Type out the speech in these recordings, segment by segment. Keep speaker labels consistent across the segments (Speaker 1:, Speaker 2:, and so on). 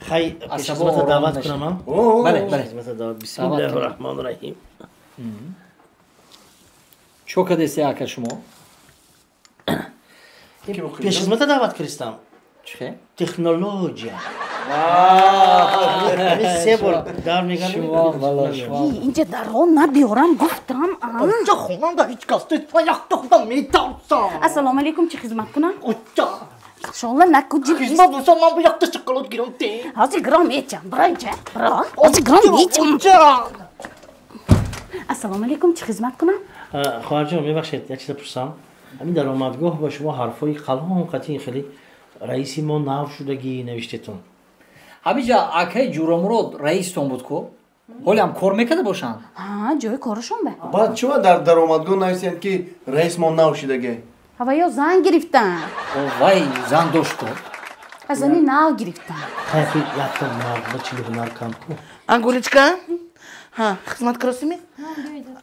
Speaker 1: Хай, пешхизмата даъват кунам.
Speaker 2: Бале, бале.
Speaker 1: Бисмиллаҳи раҳмони раҳим.
Speaker 2: Чо кадеси ака шумо?
Speaker 1: Пешхизмата даъват кардистам.
Speaker 2: Чӣ?
Speaker 1: Технология. Се бор дар мегардем.
Speaker 3: Инҷа дарҳол набиёрам гуфтам.
Speaker 1: Оҷа хонанда ҳеҷ кас нест, ва якта худам метарсам.
Speaker 3: Ассалому алайкум, чӣ хизмат кунам?
Speaker 1: Оҷа.
Speaker 3: Шола накуҷи.
Speaker 1: Хизмат бошам, ман бо якта шоколад гирам те.
Speaker 3: Ҳозир гиром мечам, бира инҷа, бира. Ҳозир гиром мечам. Ассалому алайкум, чӣ хизмат кунам?
Speaker 1: Хоҳарҷон, мебахшед, як чиза пурсам. Ҳамин даромадгоҳ ба шумо ҳарфҳои қалон қатъи хеле раиси мо нав шудагӣ навиштетон.
Speaker 2: Ҳамиҷа акаи Ҷуромурод раистон буд ку? Ҳолиам кор мекарда бошанд?
Speaker 3: Ҳа, ҷои корашон ба.
Speaker 4: Баъд чува дар даромадгоҳ нависед, ки раис мо нав шудагӣ?
Speaker 3: Ҳаваё зан гирифтан.
Speaker 2: Вай зан дошт ку?
Speaker 3: Аз зани нав гирифтан.
Speaker 1: Хайфи якта мард ба чили ҳунар кам ку.
Speaker 5: Ангуличка? Ҳа, хизмат каросими?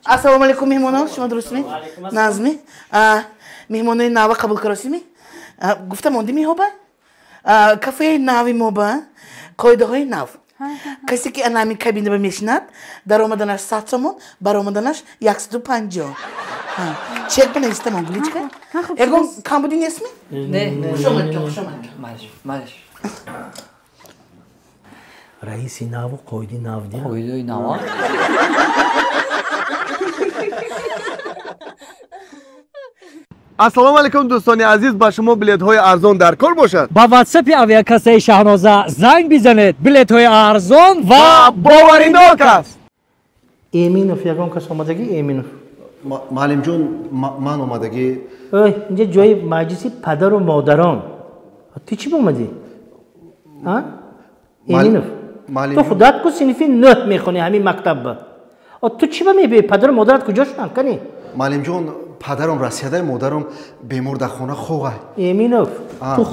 Speaker 5: Ассалому алайкум, меҳмонон, шумо дурустми? Назми? Меҳмонои нава қабул каросими? Гуфта монди меҳоба? Кафеи нави мо ба қоидаҳои нав. Касе ки ана ҳамин кабина ба мешинад, даромаданаш 100 сомон, баромаданаш 150. Чек бинавистам, Ангуличка? Ягон камбудӣ нестми?
Speaker 2: Не, не.
Speaker 5: Хуш омадед, хуш омадед.
Speaker 2: Малиш, малиш.
Speaker 1: Раиси наву қоиди нав дия?
Speaker 2: Қоидаи нава?
Speaker 4: Ассалому алайкум, дӯстони азиз, ба шумо билетҳои арзон дар кор бошад?
Speaker 2: Ба ватсапи авиакассаи Шаҳноза занг бизанед. Билетҳои арзон ва
Speaker 4: боваринок аст.
Speaker 1: Эминов, ягон кас омадагӣ? Эминов.
Speaker 4: Муаллимҷон, ман омадагӣ.
Speaker 1: Ой, инҷа ҷои маҷлиси падару модарон. Ту чӣ омадӣ? Эминов, ту худат ку синфи 9 мехонӣ ҳамин мактабба. Ту чӣ ба мебиёӣ? Падару модарат куҷо шуданд? Кани?
Speaker 4: Муаллимҷон, падарам Россияда, модарам бемор дар хона хога.
Speaker 1: Эминов, ту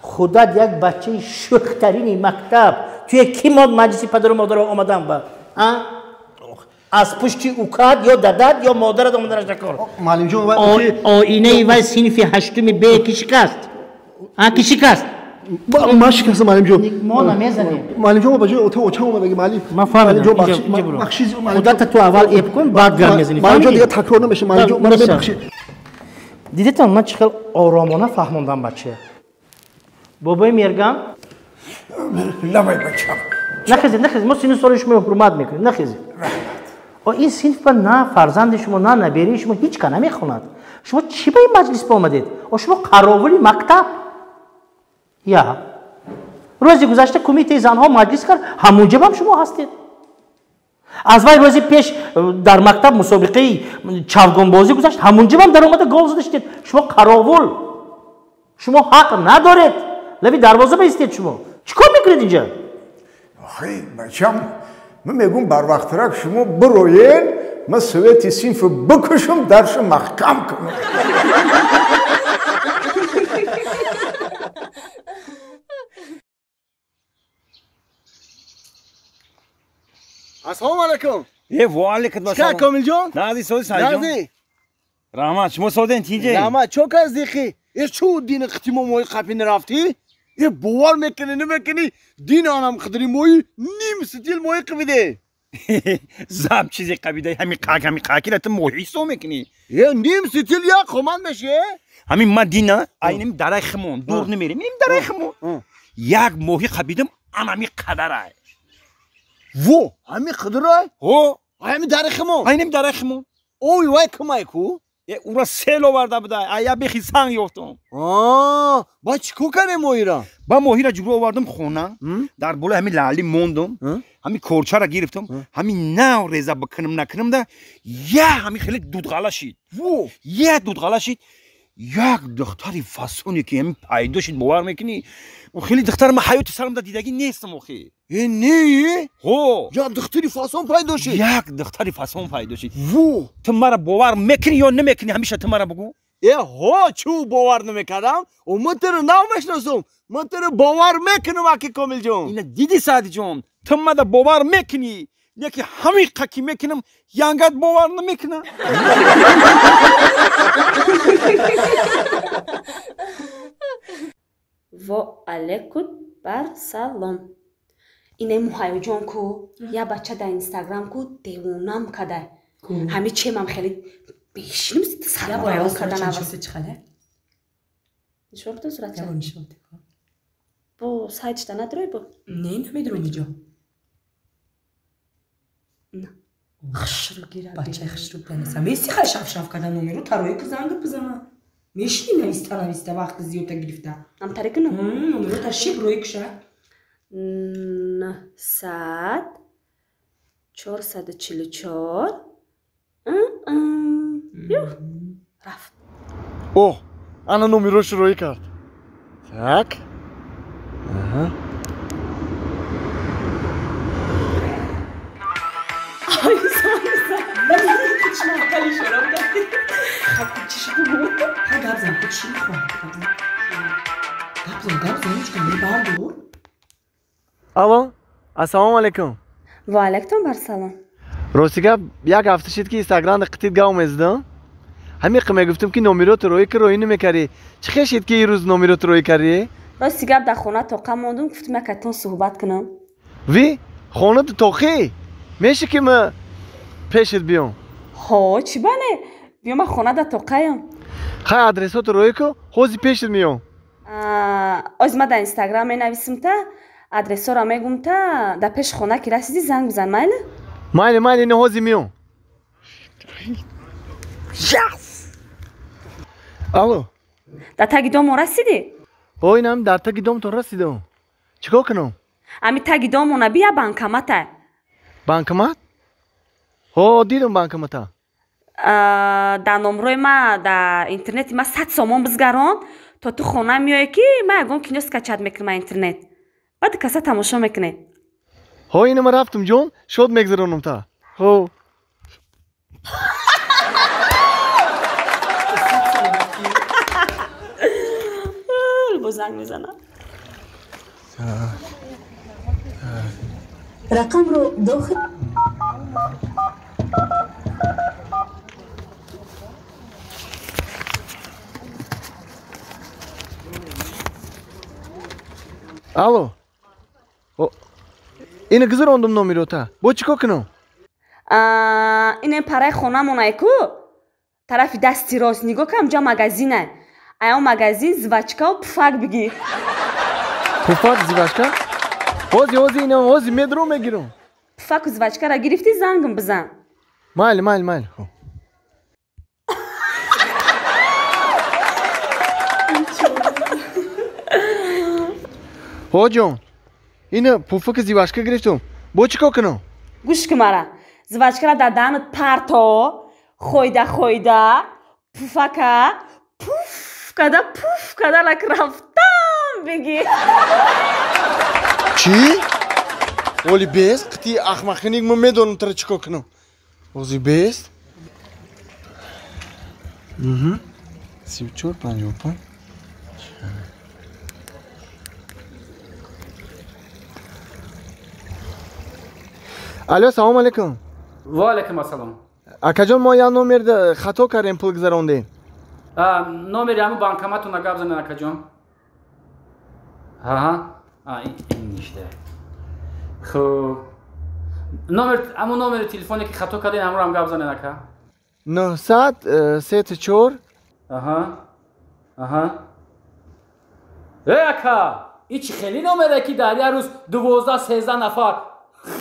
Speaker 1: худат як бачаи шӯхтарини мактаб. Туе ки мод маҷлиси падару модаро омадан ба? Аз пушти укат ё дадат ё модарат омаданаш дар кор.
Speaker 4: Муаллимҷон,
Speaker 1: оинаи вай синфи 8 Б ки шикаст? Ки шикаст?
Speaker 4: Ман шикастам, муаллимҷон.
Speaker 1: Мо намезанем.
Speaker 4: Муаллимҷон, ба ҷои очам омадаги, муаллим.
Speaker 1: Ман фаҳмидам. Худата ту аввал эб кун, баъд гап мезанӣ.
Speaker 4: Муаллимҷон, дигар такрор намешавад. Муаллимҷон, маро мебахшед.
Speaker 1: Дидетон, ман чӣ хел оромона фаҳмондам бачая. Бобои Мерган?
Speaker 6: Лабай, бачам.
Speaker 1: Нахезед, нахезед, мо синну соли шуморо ҳурмат мекунем, нахезед. Ин синф ба на фарзанди шумо, на наберии шумо ҳеҷ ка намехонад. Шумо чӣ ба ин маҷлис омадед? Шумо қаровули мактаб. Я. Рӯзи гузашта кумитаи занҳо маҷлис кард, ҳамунҷабам шумо ҳастед. Аз вай рӯзи пеш дар мактаб мусобиқаи чавгонбозӣ гузашт, ҳамунҷабам даромада гол зада шудед. Шумо қаровул. Шумо ҳақ надоред. Лаби дарвоза баистед шумо. Чӣ кор мекунед инҷа?
Speaker 6: Охи, бачам, ман мегӯм барвақтрак шумо бироен, ман совети синфро бикушам, даршо маҳкам кунам.
Speaker 4: Ассалому алайкум.
Speaker 7: Е, ва алайкум ассалом.
Speaker 4: Чӣ Комилҷон?
Speaker 7: Нази соди Саидҷон.
Speaker 4: Нази.
Speaker 7: Раҳмат, шумо соден тинҷе?
Speaker 4: Раҳмат, чо каздихи? Е чу дини қитимо мои қапи нарафтӣ? Е бовар мекунӣ, намекунӣ? Дин анам қидри мои ним стил мои қабиде.
Speaker 7: Зам чизе қабида, ҳамин қак, ҳамин қакира ту моҳи ҳисоб мекунӣ.
Speaker 4: Е ним стил як хоманд меши?
Speaker 7: Ҳамин ман дина, айним дараи химон, дур намерем, ним дараи химон. Як моҳи қабидам, ан ҳамин қадарай.
Speaker 4: Во, ҳамин қадарай?
Speaker 7: Ҳо.
Speaker 4: Ҳамин дараи химон?
Speaker 7: Айним дараи химон.
Speaker 4: Ой, вай кумай ку?
Speaker 7: Ура сел оварда буда, ая бехи санг ёфтам.
Speaker 4: Ба чӣ кор кардем моҳира?
Speaker 7: Ба моҳира ҷуро овардам хона, дар болои ҳамин лаъли мондам, ҳамин корчаро гирифтам, ҳамин нав реза бикунам накунам да, я ҳамин хеле дудғала шид.
Speaker 4: Во,
Speaker 7: я дудғала шид. Як духтари фасоне ки ҳамин пайдо шид, бовар мекунӣ? Хеле духтар ман ҳаёти сарамда дидагӣ нестам охи.
Speaker 4: Э, не?
Speaker 7: Ҳо.
Speaker 4: Як духтари фасон пайдо шид.
Speaker 7: Як духтари фасон пайдо шид.
Speaker 4: Во.
Speaker 7: Ту мара бовар мекунӣ ё намекунӣ? Ҳамеша ту мара бугӯ.
Speaker 4: Э, ҳо, чӯ бовар намекардам? О, ман туро нав мешиносам. Ман туро бовар мекунам, аки Комилҷон.
Speaker 7: Ина диди Саъдиҷон, ту мада бовар мекунӣ. Яки ҳамин қаки мекунам, янгат бовар намекунам.
Speaker 8: Во алеку Бар салом. Ине муҳайёҷон ку, я бача дар инстаграм ку девонам кадай. Ҳами чемам хеле бешиним сарвайрон кардан аваз. Нишон битон суратча? Бо сайтшда надорой бо?
Speaker 9: Не, намедорам иҷо.
Speaker 8: Хушрӯ гира.
Speaker 9: Бачаи хушрӯ даниса. Меси хай шафшаф карда номеру тарои ку занг бизана. Мешини нависта нависта вақти зиёдта гирифта.
Speaker 8: Амтаре кунам?
Speaker 9: Номеру та шиб рӯи куша.
Speaker 8: 900 444 рафт.
Speaker 4: О, ана номерошро рӯй кард. Так. Аҳа. Алло, ассалому алайкум.
Speaker 8: Ва алайкум барсалом.
Speaker 4: Рости гап, як ҳафта шид ки инстаграмда қитид гав мезадам. Ҳамиқа мегуфтам ки номерото рӯй ки рӯй намекарӣ. Чӣ хел шид ки ирӯз номерото рӯй карӣ?
Speaker 8: Рости гап, дар хона тоқа мондум, гуфтам якатон суҳбат кунам.
Speaker 4: Ви, хонату тоқӣ? Меша ки ма пешит биём?
Speaker 8: Ҳо, чӣ бале? Биё, ма хона дар тоқаям.
Speaker 4: Хай, адресото рӯй ку, ҳози пешит меём.
Speaker 8: Оз ма дар инстаграм менависим та, адресҳоро мегум та, дар пеши хона ки расидӣ занг бизан, майли?
Speaker 4: Майли, майли, ина ҳози меём. Алло.
Speaker 8: Дар таги домо расидӣ?
Speaker 4: Ҳо, инам дар таги домтон расидам. Чӣ кор кунам?
Speaker 8: Ами таги домона бия банкомата.
Speaker 4: Банкомат? Ҳо, дидам банкомата.
Speaker 8: Дар номрои ма дар интернети ма 100 сомон бизгарон, то ту хона меоӣ ки ма ягон кино скачать мекунам а интернет. Баъд каса тамошо мекунед.
Speaker 4: Ҳо, ина ма рафтам ҷон, шод мегзаронам та. Ҳо.
Speaker 8: Бо занг мезанам.
Speaker 10: Рақамро дохил
Speaker 4: Алло. Ина гузарондум номерота. Бо чӣ кор кунам?
Speaker 8: Ин параи хонамонай ку, тарафи дасти рост нигоҳ кам, ҷа магазинай. Ая магазин жвачкау пуфак бигир.
Speaker 4: Пуфак, жвачка? Ҳози, ҳози, ина ҳози медром мегирам.
Speaker 8: Пуфаку жвачкара гирифтӣ, зангам бизан.
Speaker 4: Майли, майли, майли. Ҳо ҷон, ина пуфаки жвачка гирифтум. Бо чӣ кор кунам?
Speaker 8: Гӯш кун мара. Жвачкара дар даҳанат парто, хойда хойда, пуфака пуф када лак рафтам бигир.
Speaker 4: Чӣ? Оли бес, қити ахмақиник ма медонам тара чӣ кор кунам. Ози бес. 34 55. Алло, салом алейкум.
Speaker 11: Ва алейкум ассалом.
Speaker 4: Акаҷон, мо як номер хато кардем, пул гузарондем.
Speaker 11: Номери ҳамун банкоматона гап занед, акаҷон. Аҳа, ин ништа. Хуб, номер, ҳамун номери телефоне ки хато кардем, ҳамонро ҳам гап занед, ака.
Speaker 4: 934.
Speaker 11: Аҳа, аҳа. Э, ака, ин чӣ хеле номере ки дар як рӯз 12-13 нафар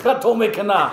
Speaker 11: хато мекунад.